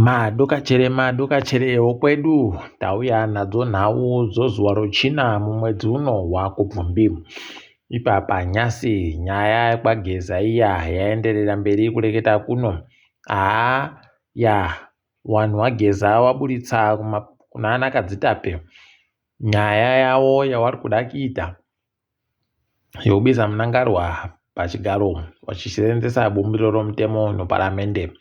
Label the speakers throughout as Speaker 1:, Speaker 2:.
Speaker 1: Madokachere madokachere okwedu tauya nadzo nhau dzozuva rochina mumwedzi uno waKubvumbi. Ipapa nyasi nyaya yekwaGeza iya yaenderera mberi kureketa kuno. Haa ya wanhu waGeza waburitsa kunana Kadzitape nyaya yawo yawari kuda kuita yekubisa Mnangarwa pachigaro vachisevenzesa bumbiro romutemo noparamende.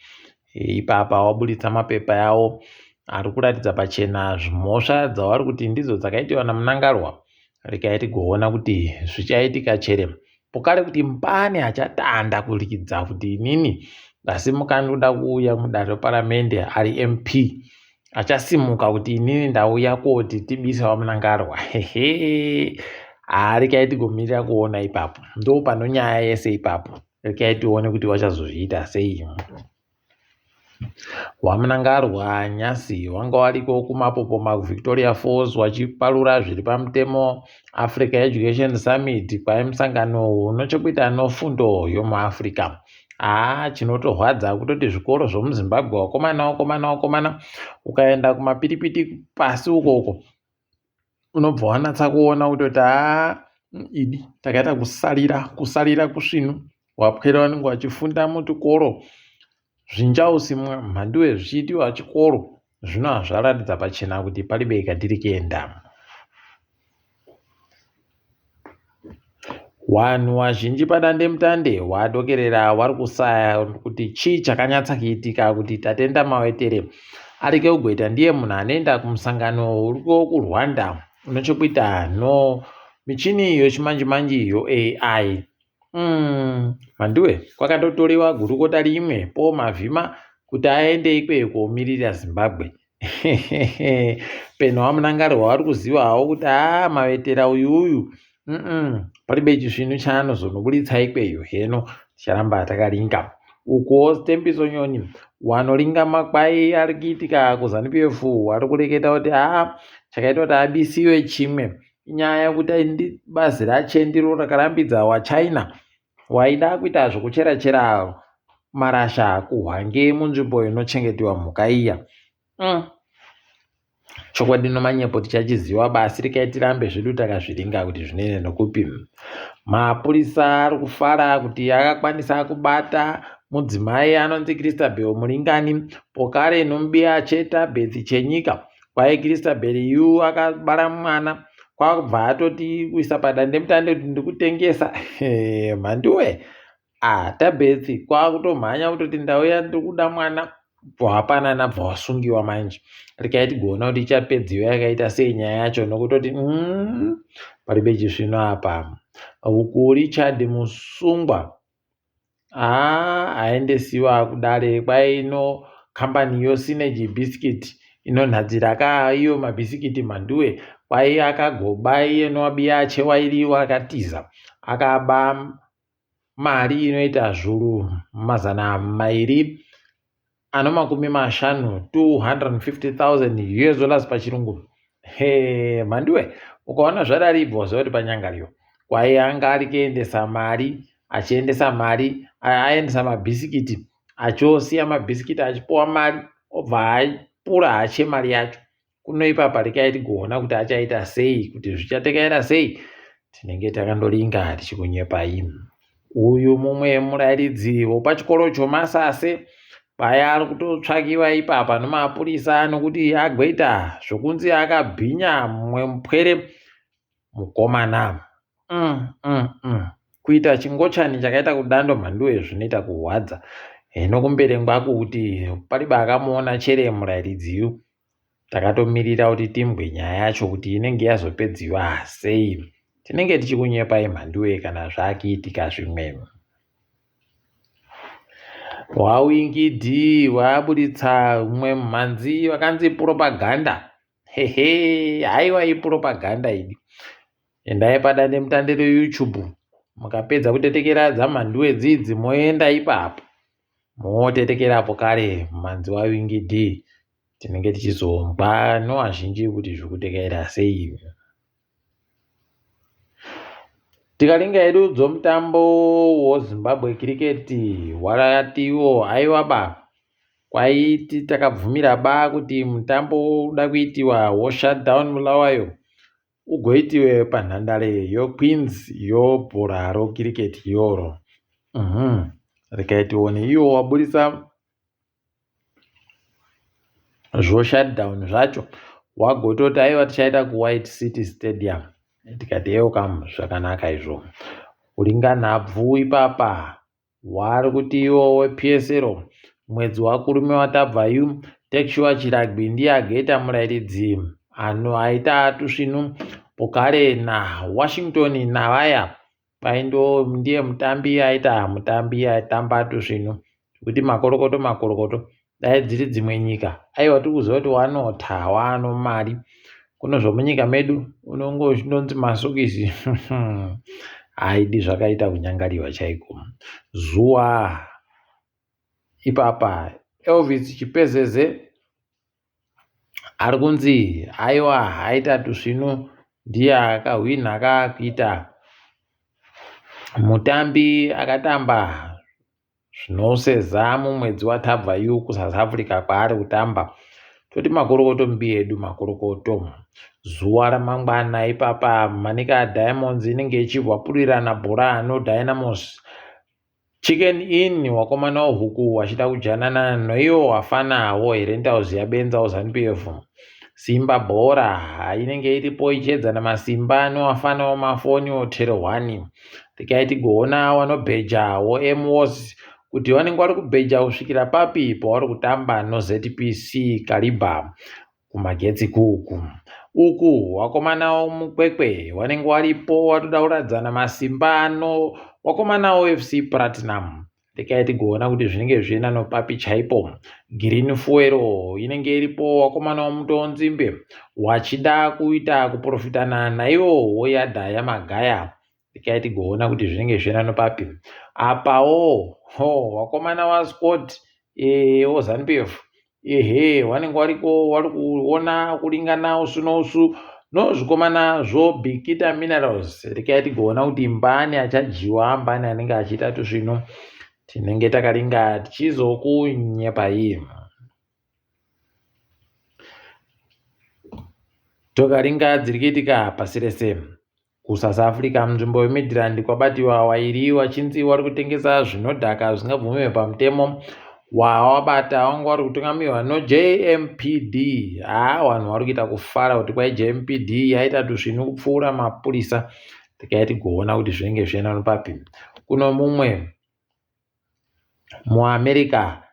Speaker 1: Ipapa waburitsa mapepa yawo ari kuratidza pachena zvimhosva dzavari kuti ndidzo dzakaitiwa naMnangarwa. Regai tigoona kuti zvichaitika chere pokare kuti pane achatanda kuridza kuti inini ndasimuka ndoda kuuya mudare reparamende ari MP achasimuka kuti inini ndauya koti tibise vamunangarwa hehe haa rekai tigomirira kuona ipapo ndo pano nyaya yese ipapo rekai tione kuti vachazozviita sei wamunangarwa nyasi wanga wariko kumapopoma kuvictoria falls wachiparura zviri pamutemo africa education summit kwai musangano unochekuita nofundo yomuafrica Haa chinotorwadza kutoti zvikoro zvomuZimbabwe wakomana wakomana wakomana ukaenda kumapiripiti pasi uko uko unobva wanatsa kuona kutoti haa idi takaita kusalira kusalira kusvinu wapwere vanenge vachifunda mutikoro zvinjausi mhanduwe zvichiitiwa chikoro zvino hazvaratidza pachena kuti palibe katiri kuenda. Wanhu wazhinji padandemutande wadokerera wari kusaya kuti chii chakanyatsa kuitika kuti Tatenda Mawetere areke kugoita ndiye munhu anoenda kumusangano uriko kuRwanda une chekuita no michini yechimanji-manji yoAI. Mm, Mhanduwe kwakatotorewa gurukota rimwe Paul Mavhima kuti aende ikweyo komirira Zimbabwe. Peno waMunangarwa vari kuziva hawo kuti haa mavetera uyu uyu mm paribe chisvinu chaanozonoburitsa ikweyo heno ticharamba takaringa. Ukuwo Sithembiso Nyoni wanoringa makwai ari kuitika kuZanu PF ari kureketa kuti haa chakaita kuti abisiwe chimwe inyaya yekuti bazi rache ndiro rakarambidza waChina waida kuita zvekuchera chera marasha kuHwange munzvimbo inochengetewa mhuka iya. Mm. Chokwadi nomanyepo tichachiziva basi rekai tirambe zvedu takazviringa kuti zvinoenda nokupi. Mapurisa ari kufara kuti akakwanisa kubata mudzimai anonzi Christabel Muringani pokare nomubiya cheTabeth Chenyika. Kwai Christabel yu akabara mwana kwakubva atoti kuisa padandemutande kuti ndikutengesa mhanduwe ah Tabeth kwakutomhanya kutoti ndauya ndikuda mwana bva wapanana bva wasungiwa manje rekai tigoona kuti ichapedziwa yakaita sei nyaya yacho nokutoti mm, paribe chisvino apa uku Richard Musungwa Haa aendesiwa kudare kwaino kambani yo Synergy Biscuit inonhadzira ka iyo mabhisikiti mhanduwe kwai akagoba iye noabiya achewairiwa akatiza akaba mari inoita zvuru mazana mairi ano makumi mashanu 250,000 US dollars pachirungu he mhanduwe ukaona zvadari ibva waziva kuti panyangariyo kwai anga ari kuendesa mari achiendesa mari aendesa mabhisikiti achiosiya mabhisikiti achipuwa mari obva apura hache mari yacho Kuno ipapa rekai tigoona kuti achaita sei kuti zvichatekaira sei tinenge takandoringa tichikunyepai. Uyu mumwe murairidzi wepachikoro choMasase paya ari kutotsvakiwa ipapa nemapurisa nokuti agoita zvokunzi akabhinya mumwe mupwere mukomana. Mm, mm, mm. Kuita chingochani chakaita kudando mhanduwe zvinoita kuhwadza. Hino kumberengwa kuti pariba akamuona chere murairidziyu Takatomirira kuti timbwe nyaya yacho kuti inenge yazopedziwa sei. Tinenge tichikunyepai mhanduwe kana zvakiitika zvimwe. WaWinky D waburitsa umwe mumhanzi vakanzi propaganda. Hehe, haiwa ipropaganda idi. Endai padandemutande reYouTube mukapedza kutetekera dzamhanduwe dzidzi moenda ipapo motetekerapo kare mumhanzi waWinky D. Tinenge tichizonzwa nevazhinji kuti zvirikutekaira sei. Tikaringa hedu dzomutambo woZimbabwe Cricket waratiwo haiwa ba. Kwaiti takabvumira ba kuti mutambo uda kuitiwa woshutdown Bulawayo ugoitiwe panhandare yoQueens yobhora rokiriketi yoro. Regai tione iwo waburitsa zvoshutdown zvacho wagototi aiwa tichaita kuWhite City Stadium. Tikati welcome zvakanaka izvo. Kuringa nhabvu ipapa Wari kuti iwo wePSL mwedzi waKurume watabva yu Takesure Chiragwi ndiye agoita murairidzi ano aita tusvinu pokare naWashington Navaya kwaindo ndiye mutambi aita mutambi aitamba tusvinu kuti makorokoto makorokoto dai dziri dzimwe nyika aiwa tiri kuziva kuti wanotha waano mari kuno zvomunyika medu unonge uchindonzi masokisi haidi zvakaita kunyangariwa chaiko zuwa ipapa elvis chipezeze ari kunzi aiwa aita tusvinu ndiye akahwinha kakuita mutambi akatamba Zvinoseza mumwedzi watabva yu kuSouth Africa kwaari kutamba. Toti makorokoto mbi yedu makorokoto. Zuva ramangwana ipapa Manica Diamonds inenge ichihwapurirana bhora noDynamos. Chicken Inn wakomana wehuku wachida kujanana noiwo wafana woHerentals yabenza woZanu-PF. Simba bhora inenge iripo ichiedzana masimba nowafana wemafoni woTele 1. Regai tigoona wanobheja woMWOS kuti vanenge vari kubheja kusvikira papi pavari kutamba noZPC Kariba kumagetsi kuku. Uku wakomana womukwekwe wanenge waripo watoda kuradzana masimba no wakomana woFC Platinum. Regai tigoona kuti zvinenge zvichienda nopapi chaipo. Green fuel inenge iripo wakomana womutonzimbe wachida kuita kuprofitana naiwo woyadha yamagaya. Regai tigoona kuti zvinenge zvichienda nopapi. Apawo ho wakomana waScott woZanu-PF ehe wanenge wariko wari kuona kuringana usu nousu nozvikomana zvobikita minerals rekai tigoona kuti mbani achadyiwa mbani anenge achiita tusvinu tinenge takaringa tichizokunyepai tokaringa dziri kuitika pasi rese KuSouth Africa munzvimbo yeMidrand kwabatiwa wairi wachinzi wari kutengesa zvinodhaka zvisingabvumiwe pamutemo. Wawabata wanga wari kutungamirwa noJMPD. Haa vanhu vari kuita kufara kuti kwai JMPD yaita tusvinu kupfuura mapurisa. Regai tigoona kuti zvinenge zvichienda nopapi. Kuno mumwe muAmerica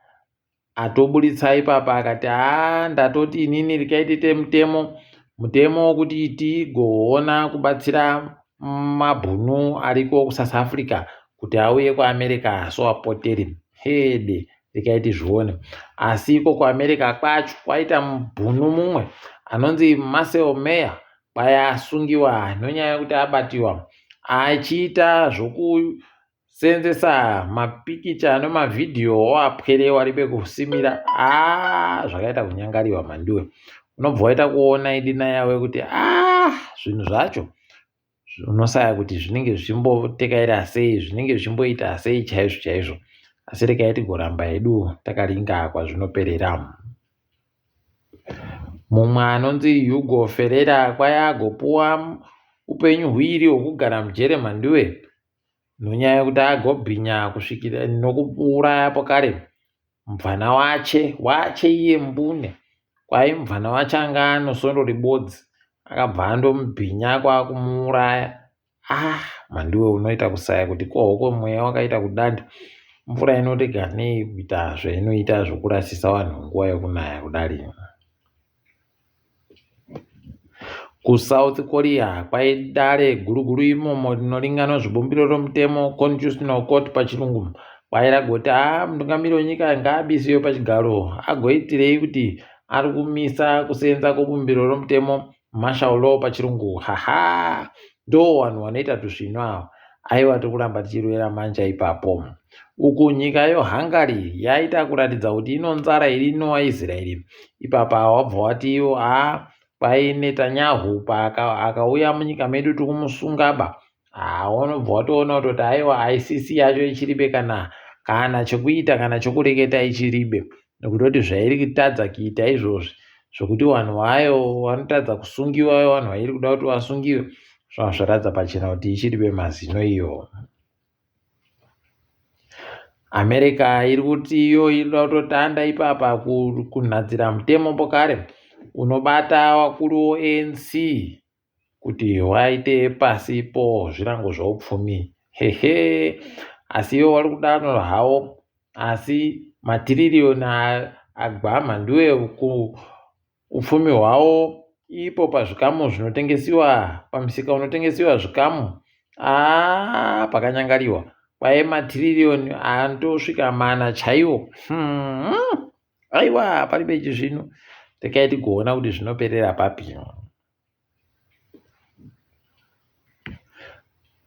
Speaker 1: atoburitsa ipapa akati haa ndatoti inini regai tiite mutemo mutemo wekuti tigoona kubatsira mabhunu ariko kusouth africa kuti auye kuamerica soapoteri hede regai tizvione asi iko kuamerica kwacho kwaita mubhunu mumwe anonzi marcel mayor kwai asungiwa nonyaya yekuti abatiwa achiita zvoku Seenzesa mapikicha nemavhidhiyo oapwere waribe kusimira aa zvakaita kunyangariwa mhanduwe unobva waita kuona idina yawe kuti aa zvinhu zvacho unosaya kuti zvinenge zvichimbotekaira sei zvinenge zvichimboita sei chaizvo chaizvo asi regai tigoramba hedu takaringa kwazvinoperera mumwe anonzi Hugo Ferreira kwai agopuwa upenyu huiri hwekugara mujere mhanduwe Nonyaya yekuti agobhinya kusvikira nokuuraya pokare mubvana wache wache iye mbune kwai mubvana wache anga anosoro ribodzi akabva andomubhinya kwakumuuraya ah mhanduwe unoita kusaya kuti kohoko mweya wakaita kudanda mvura inorega nei kuita zvainoita zvokurasisa vanhu nguva yokunaya kudari KuSouth Korea kwaidare guru guru imomo rinoringanwa zvebumbiro romutemo Constitutional Court pachirungu kwairagoti haa mutungamiri wenyika ngaabisiwe pachigaro agoitirei kuti ari kumisa kuseenza kwebumbiro romutemo Martial law pachirungu haha ndo vanhu vanoita tusvinu ava aiwa tiri kuramba tichirwera manja ipapo uku nyika yohungary yaita kuratidza kuti inonzara iri inowa israeri ipapa wabva wati iwo haa kwai netanyahu paakauya munyika medu tiri kumusungaba haa unobva watoona kutoti aiwa icc yacho ichiribe kana kana chekuita kana chokureketa ichiribe. Nekutoti zvairi kutadza kuita izvozvi zvokuti vanhu vayo vanotadza kusungiwa vanhu vairi kuda kuti vasungiwe zvava zvaratidza pachena kuti ichiri vemazino iyo. America iri kuti iyo iri kuda kutotanda ipapa kunhadzira mutemo pokare unobata vakuru voANC kuti vaite pasi po zvirango zvoupfumi hehe asi ivo vari kudaro havo asi matiririyoni agwama ndiwe upfumi hwavo ipo pazvikamu zvinotengesiwa pamisika unotengesiwa zvikamu aa pakanyangariwa kwaye matiririyoni anotosvika mana chaiwo hmm. Aiwa paribe chizvino rekai tigoona kuti zvinoperera papi.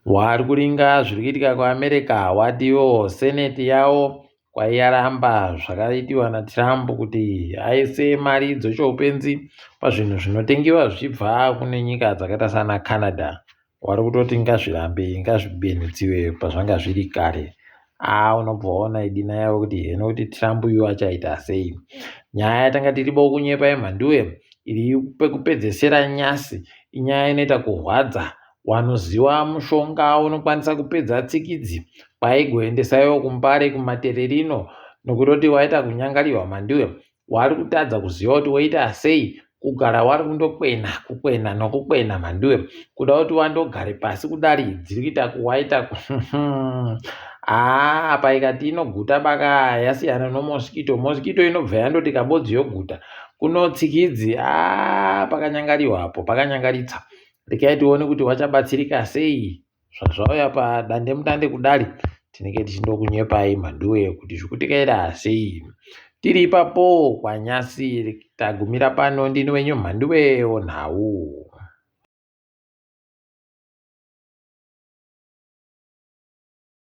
Speaker 1: Wari kuringa zviri kuitika kuAmerica wati ivo seneti yavo kwaiyaramba zvakaitiwa naTrump kuti aise mari dzochoupenzi pazvinhu zvinotengiwa zvichibva kune nyika dzakaita sana Canada. Wari kutoti ngazvirambe ngazvibenhedziwe pazvanga zviri kare. Haa unobva waona idina yavo kuti heno kuti Trump uyu achaita sei. Nyaya yatanga tiribo kunyepa yemhanduwe iri pekupedzesera nyasi inyaya inoita kurwadza. Wanoziwa mushonga unokwanisa kupedza tsikidzi kwaigoendesaiwo kumbare kumatererino nokutoti waita kunyangariwa mhanduwe. Wari kutadza kuziva kuti woita sei kugara wari kundokwena kukwena nokukwena mhanduwe kuda kuti wandogare pasi kudari dziri kuita kuwaita haa apa ikati inoguta baka yasiyana nomosquito mosquito inobva yandoti kabodzi yoguta kuno tsikidzi haa pakanyangariwa apo pakanyangaritsa rekai tione kuti wachabatsirika sei Zvazvauya padandemutande kudari tinenge tichindokunyepai mhanduwe kuti zvikutikaira sei. Tiri ipapo kwaNyasi tagumira pano ndini wenyu mhanduwe wonhau.